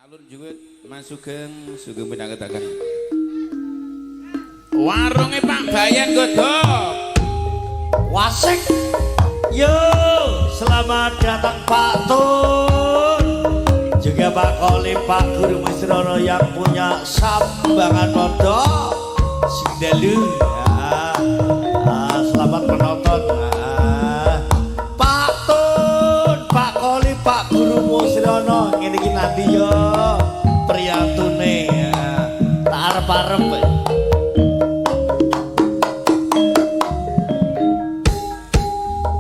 Alur juwet Mas Sugeng, sugeng pinangetaken. Warunge Pak Bayan Godhog. Wasik. Yo, selamat datang Pak Tun. Juga Pak Kolim, Pak Guru Misrono yang punya Sambangan Modo. Sing dalu. Ya. Ah, selamat menonton. Ah. Pak Tun, Pak Kolim, Pak Guru Musrono, ngene iki nanti yo priyantune. Ya. Tak arep-arep.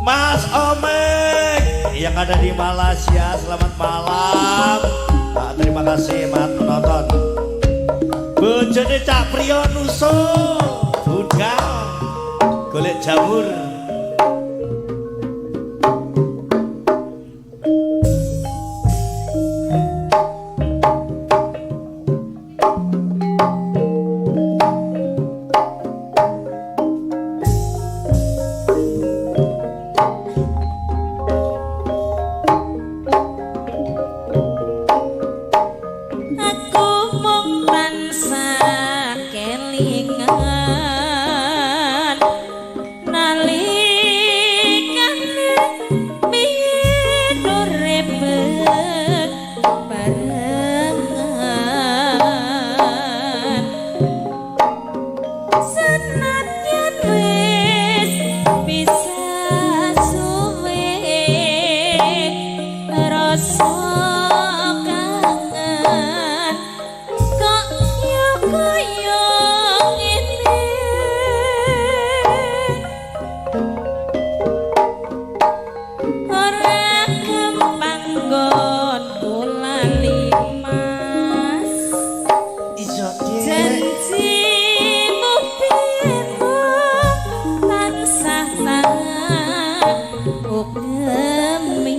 Mas Omek yang ada di Malaysia, selamat malam. Nah, terima kasih Mas menonton. Bojone Cak Priyo nuso budal golek jamur. Aku mung tansah kelingan nalikane biyen urip barengan, senadyan wis bisa suwe rasa kangen kok yo kaya ngene, ora gampang nggonku lali Mas. Iso Dik. Janjimu biyen tansah tak ugemi,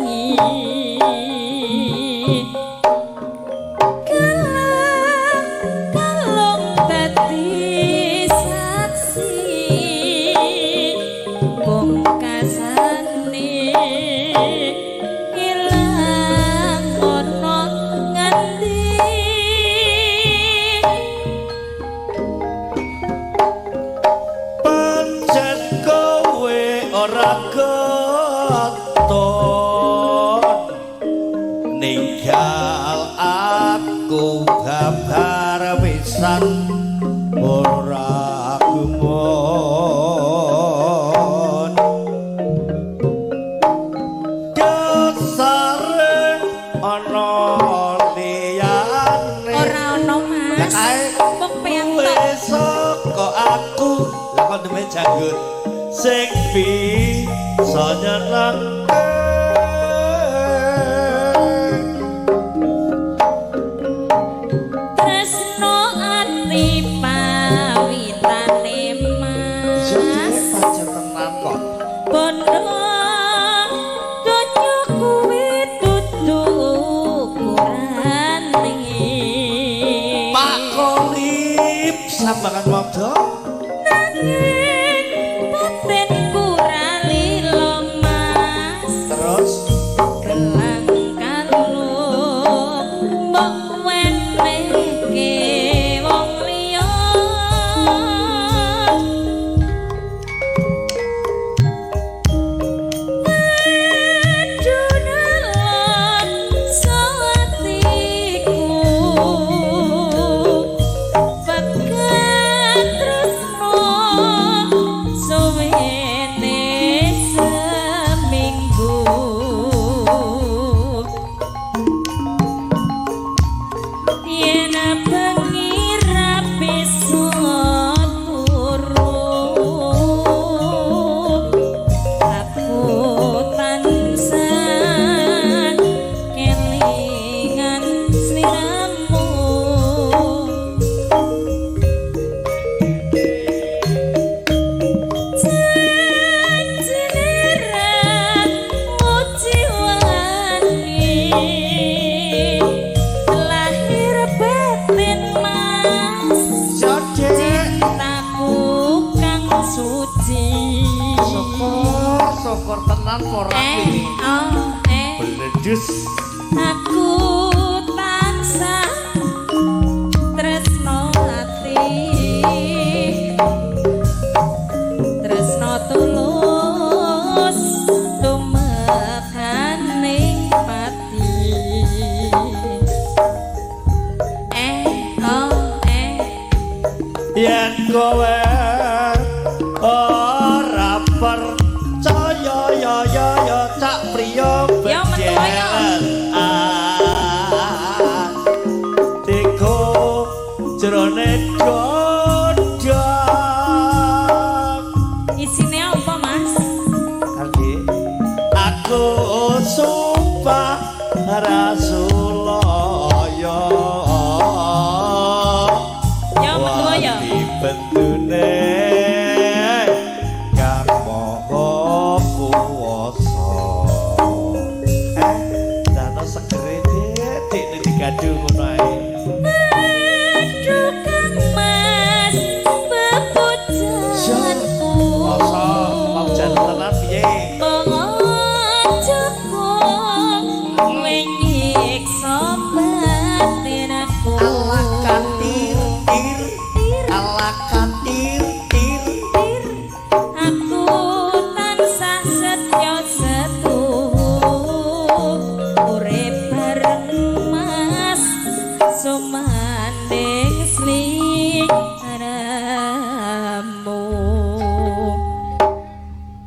kalang kalung dadi saksi pungkasane ilang ana ngendi. Pancen kowe ora keton ninggal aku babar pisan ora gumun, dasare ana liyane. Ora ana Lah Mas. kae Mung peyang kowe tok. Saka aku lah kon demen janggut sing bisa nyenengke. Tresno ati pawitane Iya Mas. Dik, pancen tenan kok. Bondo donya kuwi dudu ukurane. Pak Kolip Sambangan Modo. Nanging batinku ra lila Mas. Terus Gelang kalung mbok wenehke wong liya. Aduh atiku pekat tresno suwene seminggu, yen bengi ra bisa turu, aku tansah kelingan sliramu. Janjine ra mujiwani lahir batin Mas. Iya Dik. Cintaku kang suci. Syukur, syukur tenan ora Eh, kuwi. oh, eh. Bledus. Aku tansah Kowe ora percaya ya ya ya, Cak Priyo. Ya, metu ayo. Teko jerone godhong. Isine apa, Mas? Kaki aku sumpah Rasulullah. Ya, metu ayo. Wali bendune kang maha kuwasa. Eh, dano segere, Dik, nek digaduh ngono ae. Aduh, Kang Mas, bebujanku. Masa mau tenan piye? Aja kowe nyiksa batin aku. Ala katir tir, ala katir tir. Aku tansah setya setuhu urip bareng Mas sumanding.